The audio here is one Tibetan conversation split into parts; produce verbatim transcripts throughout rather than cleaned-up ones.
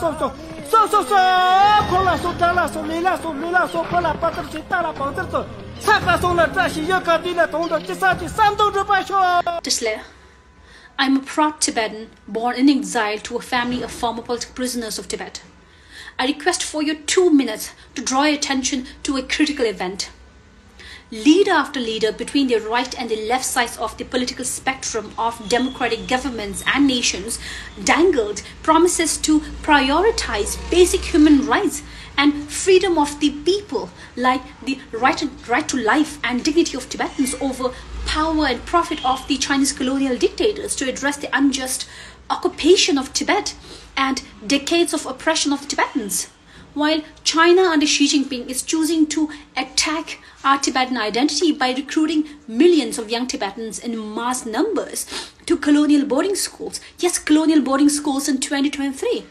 སོ་སོ་སོ་སོ་སོ། ཁོ་ལ་སོ། དགྲ་ལ་སོ། ལས་ལ་སོ། ལུས་ལ་སོ། ཕོ་ལ་པ་ཏར་ཆེ། རྟ་ལ་བང་ཙར་སོ། ས་ཀ་སོང་ལ་བཀྲ་ཤིས། ཡོད་ཀ་དུས་ལ་དོང་དུ་ཅི་ས་ཅི་བསམ་དོན་འགྲུབ་པ་ཤོག Tesla. I'm a proud Tibetan born in exile to a family of former political prisoners of Tibet. I request for your two minutes to draw your attention to a critical event. Leader after leader between the right and the left sides of the political spectrum of democratic governments and nations dangled promises to prioritize basic human rights and freedom of the people, like the right, right to life and dignity of Tibetans, over power and profit of the Chinese colonial dictators to address the unjust occupation of Tibet and decades of oppression of the Tibetans. While China under Xi Jinping is choosing to attack our Tibetan identity by recruiting millions of young Tibetans in mass numbers to colonial boarding schools, yes, colonial boarding schools in twenty twenty-three,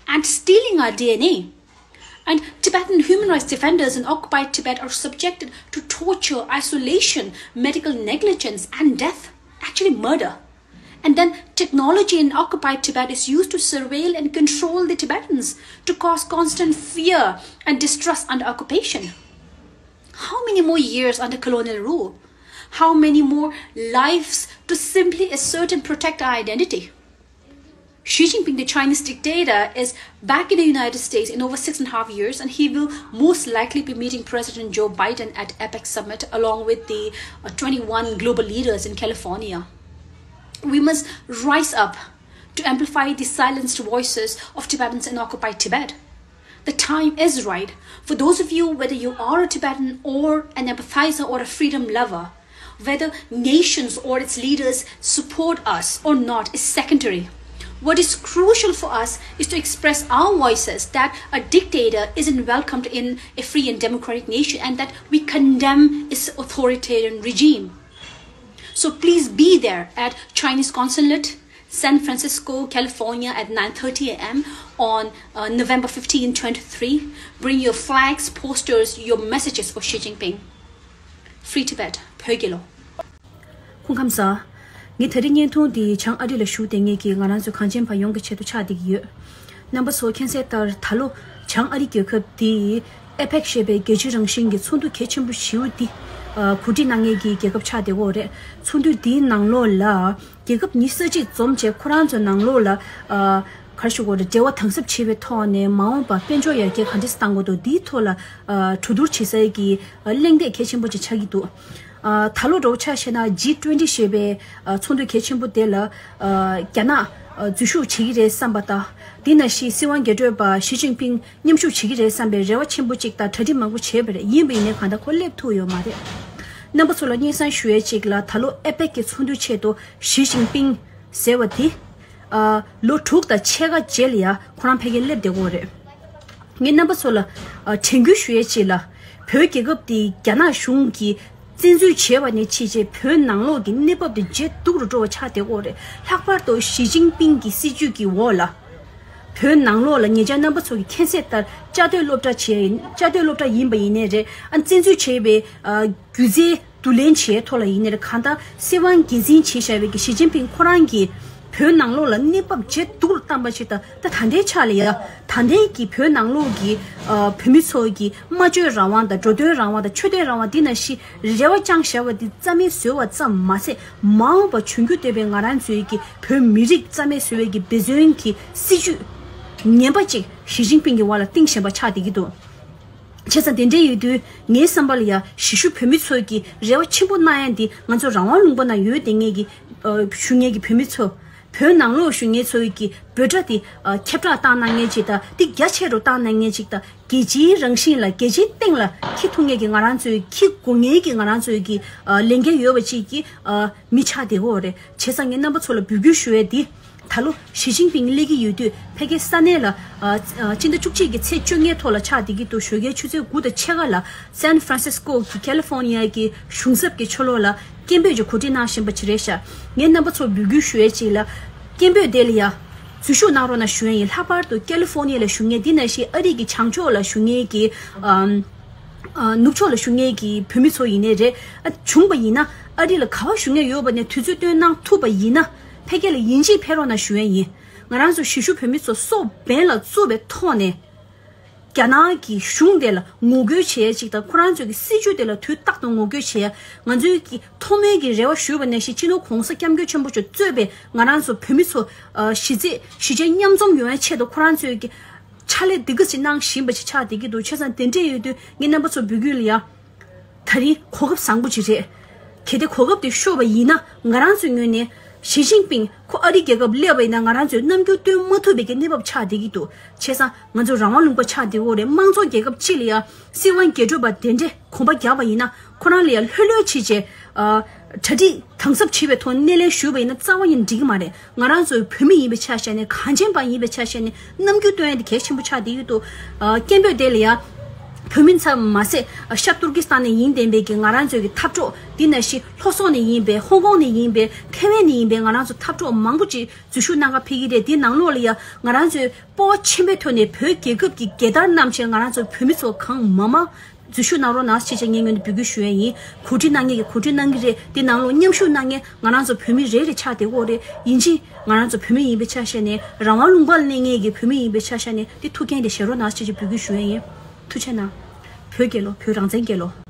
and stealing our D N A. And Tibetan human rights defenders in occupied Tibet are subjected to torture, isolation, medical negligence, and death, actually murder. And then technology in occupied Tibet is used to surveil and control the Tibetans, to cause constant fear and distrust under occupation. How many more years under colonial rule? How many more lives to simply assert and protect our identity? Xi Jinping, the Chinese dictator, is back in the United States in over six and a half years, and he will most likely be meeting President Joe Biden at APEC Summit along with the uh, twenty-one global leaders in California. We must rise up to amplify the silenced voices of Tibetans in occupied Tibet. The time is right for those of you, whether you are a Tibetan or an empathizer or a freedom lover, whether nations or its leaders support us or not is secondary. What is crucial for us is to express our voices that a dictator isn't welcomed in a free and democratic nation and that we condemn its authoritarian regime. So please be there at Chinese consulate, San Francisco, California at nine thirty a m on uh, November fifteenth, twenty-three. Bring your flags, posters, your messages for Xi Jinping. Free Tibet. བོད་རྒྱལ་ལོ། སྐུ་ཁམས་བཟང་། ངས་ད་རེས་བརྙན་ཐུང་འདི་བྱང་ཨ་རི་ལ་བཞུགས་བསྡད་མཁན་གྱི་ང་རང་ཚོའི་གངས་ཅན་པ་ཡོངས་ཀྱི་ཆེད་དུ་ཆགས་བསྡད་ཀྱི་ཡོད། རྣམ་པ་ཚོ་མཁྱེན་གསལ་ལྟར་ད་ལོ་བྱང་ཨ་རི་རྒྱལ་ཁབ་འདི་ཨེ་པེག་ཞེས་པའི་རྒྱལ་སྤྱི་རང་བཞིན་གྱི་ཚོགས་འདུ་གལ་ཆེན་པོ་ཞེ་པོ་འདི་ཨ་གོ་སྒྲིག་གནང་མཁན་གྱི་རྒྱལ་ཁབ་ཆགས་བསྡད་ཡོད་རེད། ཚོགས་འདུ་འདིའི་ནང་ལོགས་ལ་རྒྱལ་ཁབ་ཉི་ཤུ་རྩ་གཅིག་འཛོམས་བྱས་ཁོ་རང་ཚོའི་ནང་ལོགས་ལ་ཨ་ག་རེ་ཞུ་དགོས་རེད། འབྲེལ་བ་དམ་ཟབ་བྱེད་པའི་ཐོག་ནས་མ་འོངས་པ་དཔལ་འབྱོར་ཡར་རྒྱས་ག་འདྲས་གཏང་དགོས་འདུག་འདིའི་ཐོག་ལ་ཨ་གྲོས་བསྡུར་བྱེད་སའི་གི་ཨ་གླེང་སྟེགས་གལ་ཆེན་པོ་ཅིག་ཆགས་ཀྱི་འདུག་ཨ་ད་ལོ་འདྲ་བོ་ཆ་བཞག་ན་ཇི་ཊུ་ཝེན་ཊི་ཞེས་པའི་ཨ་ཚོགས་འདུ་གལ་ཆེན་པོ་དེ་ལ་ཨ་རྒྱ་ནག་ཨ་འཛུལ་ཞུགས་བྱེད་ཀྱི་རེད་བསམ་པ་དང་། དེ་ནང་བཞིན་སྲིད་དབང་སྒེར་གྲོས་པ་ཞི་ཅིན་ཕིང་མཉམ་ཞུགས་བྱེད་ཀྱི་རེད་བསམ་པའི་རེ་བ་ཆེན་པོ་ཅིག་དང་གྲ་སྒྲིག་མང་པོ་བྱས་པ་རེད། ཡིན་པ་ཡིན་ནའི་གང་ལྟར་ཁོ་སླེབས་ཐུབ་ཡོད་མ་རེད། རྣམ་པ་ཚོ་ལ་སྙན་སེང་ཞུ་ཡས་ཅིག་ལ་ད་ལོ་ཨེ་པེག་གི་ཚོགས་འདུའི་ཆེད་དུ་ཞི་ཅིན་ཕིང་ཟེར་བ་དེ་ཨ་ལོ་དྲུག་དང་ཕྱེད་ཀ་རྗེས་ལ་ཡ་ཁོ་རང་ཕ་གིར་སླེབས་བསྡད་ཡོད་རེད། ངས་རྣམ་པ་ཚོ་ལ་ཨ་དྲན་སྐུལ་ཞུ་ཡས་ཅིག་ལ། བོད་རྒྱལ་ཁབ་དེ་རྒྱ་ནག་གཞུང་གིས་བཙན་འཛུལ་བྱས་པ་ནས་བྱས་བྱས་བོད་ནང་ལོགས་ཀྱི་གནས་བབ་དེ་ཇེ་སྡུག་རུ་འགྲོ་བ་ཆགས་བསྡད་ཡོད་རེད། ལྷག་པར་དུ་ཞི་ཅིན་ཕིང་གི་སྲིད་བྱུས་ཀྱི་འོག་ལ། བོད་ནང་ལོགས་ལ་ཉེ་ཆར་རྣམ་པ་ཚོ་གིས་མཁྱེན་གསལ་ལྟར་བཅའ་སྡོད་སློབ་གྲྭ་བྱས་ཡིན། བཅའ་སྡོད་སློབ་གྲྭ་ཡིན་པ་ཡིན་ནའི་རེད། ཨ་བཙན་འཛུལ་བྱས་པའི་ཨ་སྒྱུ་རྩལ་བསྡུ་ལེན་བྱས་ཐོག་ལ་ཡིན་ནའི་རེད། གང་ལྟར་སྲིད་དབང་སྒེར་འཛིན་བྱས་བཞག་པའི་གི་ཞི་ཅིན་ཕིང་ཁོ་རང་གིས་བོད་ནང་ལོགས་ལ་གནས་བབ་ཇེ་སྡུག་རུ་བཏང་པ་ཞིག་དང་། ད་ད་ལྟའི་ཆ་ལ་ཡ་ད་ལྟའི་གི་བོད་ནང་ལོགས་ཀྱི་ཨ་བོད་མི་ཚོ་གི་སྨྲ་བརྗོད་རང་དབང་དང་། འགྲོ་དོན་རང་དབང་དང་། ཆོས་དད་རང་དབང་འདི་ནང་བཞིན་རེ་བ་བཅངས་བཞག་པ་འདི་རྩ་མེད་བཟོས་པ་ཙམ་མ་ཟད། མ་འོངས་པ་འབྱུང་འགྱུར་ལྟ་བུའི་ང་རང་ཚོའི་གི་བོད་མི་རིགས་རྩ་མེད་བཟོ་བའི་གི་འབད་བརྩོན་གྱི་སྲིད་བྱུས་ངན་པ་ཅིག་ཞི་ཅིན་ཕིང་གི་འོག་ལ་བཏིང་བཞིན་པ་ཆགས་བསྡད་ཀྱི་འདུག་བྱས་ཙང་དེ་འདྲ་ཡོད་དུས་ངའི་བསམ་པ་ལ་ཡ་གཞིས་བཞུགས་བོད་མི་ཚོས་ཀྱི་རེ་བ་ཆེན་པོ་གནང་ཡ་འདི་ང་ཚོ་རང་དབང་ལུང་པ་ནང་ཡོད་བསྡད་མཁན་གྱི་ཨ་བཞུགས་མཁན་གྱི་བོད་མི་ཚོ། བོད་ནང་ལོགས་བཞུགས་མཁན་ཚོའི་གི་འབོད་སྒྲ་དེ་ཨ་ཁྱབ་བསྒྲགས་བཏང་གནང་མཁན་ཅིག་དང་། དེ་རྒྱ་ཆེ་རུ་བཏང་གནང་མཁན་ཅིག་དང་། རྒྱལ་སྤྱིའི་རང་བཞིན་ལ་རྒྱལ་སྤྱིའི་སྟེང་ལ་འཁྱེར་ཐུབ་མཁན་གྱི་ང་རང་ཚོའི་འཁྱེར་དགོས་མཁན་གྱི་ང་རང་ཚོའི་གི་ཨ་ལས་འགན་ཡོད་པ་ཅིག་གི་ཨ་མི་ཆགས་བསྡད་ཡོད་རེད། བྱས་ཙང་ངས་རྣམ་པ་ཚོ་ལ་འབོད་སྐུལ་ཞུ་ཡས་འདི། ད་ལོ་ཞི་ཅིན་ཕིང་སླེབས་ཀྱི་ཡོད་དུས་ཕ་གིའི་ས་གནས་ལ་ཨ་ཨ་སྤྱི་ཟླ་བཅུ་གཅིག་གི་ཚེས་བཅོ་ལྔའི་ཐོག་ལ་ཆགས་བསྡད་ཀྱི་འདུག་ཞོགས་ཀའི་ཆུ་ཚོད་དགུ་དང་ཕྱེད་ཀ་ལ་སན་ཧྥ་རན་སིས་ཀོ་གི་ཀ་ལི་ཧྥོ་ནི་ཡ་གི་གཞུང་ཚབ་ཀྱི་ཕྱོགས་ལོགས་ལ་སྐད་འབོད་ཅིག་གོ་སྒྲིག་གནང་བཞིན་པ་ཅིག་རེད་ཤག་ངས་རྣམ་པ་ཚོར་འབོད་སྐུལ་ཞུ་ཡས་ཅིག་ལ། སྐད་འབོད་དེ་ལ་ཡ་འཛུལ་ཞུགས་གནང་རོགས་གནང་ཞུ་ཡས་ཡིན། ལྷག་པར་དུ་ཀ་ལི་ཧྥོ་ནི་ཡ་ལ་བཞུགས་མཁན་འདི་ནང་བཞིན་ཨ་རི་གི་བྱང་ཕྱོགས་ལ་བཞུགས་མཁན་གྱི་ཨམ། ཨ་ནུབ་ཕྱོགས་ལ་བཞུགས་མཁན་གྱི་བོད་མི་ཚོ་ཡིན་ནའི་རེད། ཨ་བྱུང་བ་ཡིན་ན་ཨ་རི་ལ་ག་པར་བཞུགས་མཁན་ཡོད་པ་ནས་དུས་ཚོད་བཏོན་གནང་ཐུབ་པ་ཡིན་ན་ཕ་གི་ལ་ཡིན་གཅིག་ཕེབས་རོགས་གནང་ཞུ་ཡས་ཡིན། ང་རང་ཚོ་གཞིས་བཞུགས་བོད་མི་ཚོ་སྲོག་འབེན་ལ་བཙུགས་པའི་ཐོག་ནས། རྒྱ་ནག་གི་གཞུང་དེ་ལ་ངོ་རྒོལ་བྱེད་ཡ་ཅིག་དང་། ཁོ་རང་ཚོའི་གི་སྲིད་བྱུས་དེ་ལ་དུས་རྟག་ཏུ་ངོ་རྒོལ་བྱེད་ཡ། ང་ཚོའི་གི་ཐོག་མའི་གི་རེ་བ་ཞུས་པ་ནང་བཞིན། སྤྱི་ནོར་༸གོང་ས་༸སྐྱབས་མགོན་ཆེན་པོ་མཆོག་གཙོས་པའི་ང་རང་ཚོ་བོད་མི་ཚོ་ཨ་གཞིས་བྱེས་གཞིས་བྱེས་མཉམ་འཛོམས་ཡོང་ཡ་ཆེད་དུ། ཁོ་རང་ཚོའི་གི་ཕྱག་ལས་འདི་ག་ཅིག་གནང་བཞིན་པ་ཅིག་ཆགས་བསྡད་ཀྱི་འདུག་བྱས་ཙང་དེ་འདྲས་ཡོད་དུས་ངས་རྣམ་པ་ཚོ་འབོད་སྐུལ་ལ་ཡ། ད་རིང་གོ་སྐབས་བཟང་པོ་ཅིག་རེད། གལ་ཏེ་གོ་སྐབས་དེ་ཤོར་བ་ཡིན་ན། ང་རང་ཚོའི་ངོས་ནས་ཞི་ཅིན་ཕིང་ཁོ་ཨ་རིའི་རྒྱལ་ཁབ་སླེབས་པ་ཡིན་ན། ང་རང་ཚོས་རྣམ་འགྱུར་སྟོན་མ་ཐུབ་པའི་གི་གནས་བབ་ཆགས་བསྡད་ཀྱི་འདུག་བྱས་ཙང་ང་ཚོ་རང་དབང་ལུང་པ་ཆགས་བསྡད་ཡོད་རེད། དམངས་གཙོ་རྒྱལ་ཁབ་ཅིག་ལ་ཡ་སྲིད་དབང་སྒེར་གྲོས་པ་དེ་འདྲས་གོམ་པ་རྒྱག་པ་ཡིན་ན། ཁོ་རང་ལ་ཡ་ལྷོད་ལྷོད་བྱས་བྱས། ཨ་གྲ་སྒྲིག་དམ་ཟབ་བྱས་པའི་ཐོག་སྣེ་ལེན་ཞུས་པ་ཡིན་ན་རྩ་བ་ཉིད་འགྲིག་གི་མ་རེད། ང་རང་ཚོའི་བོད་མི་ཡིན་པའི་ཆ་བཞག་ནས། གངས་ཅན་པ་ཡིན་པའི་ཆ་བཞག་ནས། རྣམ་འགྱུར་སྟོན་ཡ་དེ་གལ་ཆེན་པོ་ཆགས་བསྡད་ཡོད་འདུག་ཨ་སྐད་འབོད་དེ་ལ་ཡ། བོད་མི་ཚོ་མ་ཟད་ཤར་ཏུར་ཀི་སི་ཐན་ནས་ཡིན་བསྡད་པའི་གི་ང་རང་ཚོའི་གི་འཐབ་གྲོགས། དེ་ནང་བཞིན་ལྷོ་སོག་ནས་ཡིན་པའི། ཧོང་ཀོང་ནས་ཡིན་པའི། ཐའེ་ཝན་ནས་ཡིན་པའི། ང་རང་ཚོ་འཐབ་གྲོགས་མང་པོ་ཅིག་འཛུལ་ཞུགས་གནང་ག་ཕེབས་ཀྱི་རེད། དེ་ནང་ལོགས་ལ་ཡ་ང་རང་ཚོའི་སྤོབས་པ་ཆེན་པོའི་ཐོག་ནས་བོད་རྒྱལ་ཁབ་ཀྱི་རྒྱལ་དར་བསྣམས་བྱས། ང་རང་ཚོ་བོད་མི་ཚོ་གང་མང་མང་འཛུལ་ཞུགས་གནང་རོགས་གནང་ཞེས་བྱས་ངའི་ངོས་ནས་འབོད་སྐུལ་ཞུ་ཡ་ཡིན། གོ་སྒྲིག་གནང་མཁན་གྱིས་གོ་སྒྲིག་གནང་གི་རེད། དེ་ནང་ལོགས་མཉམ་ཞུགས་གནང་མཁན་ང་རང་ཚོ་བོད་མི་རེ་རེ་ཆགས་བསྡད་ཡོད་རེད། ཡིན་གཅིག་ང་རང་ཚོ་བོད་མི་ཡིན་པའི་ཆ་བཞག་ནས། རང་དབང་ལུང་པ་ལ་གནས་མཁན་གྱི་བོད་མི་ཡིན་པའི་ཆ་བཞག་ནས། དེ་ཐུགས་འགན་དེ་བཞེས་རོགས་གནང་ཞེས་བྱས་འབོད་སྐུལ་ཞུ་ཡ་ཡིན། ཐུགས་རྗེ་གནང་། བོད་རྒྱལ་ལོ། བོད་རང་བཙན་རྒྱལ་ལོ།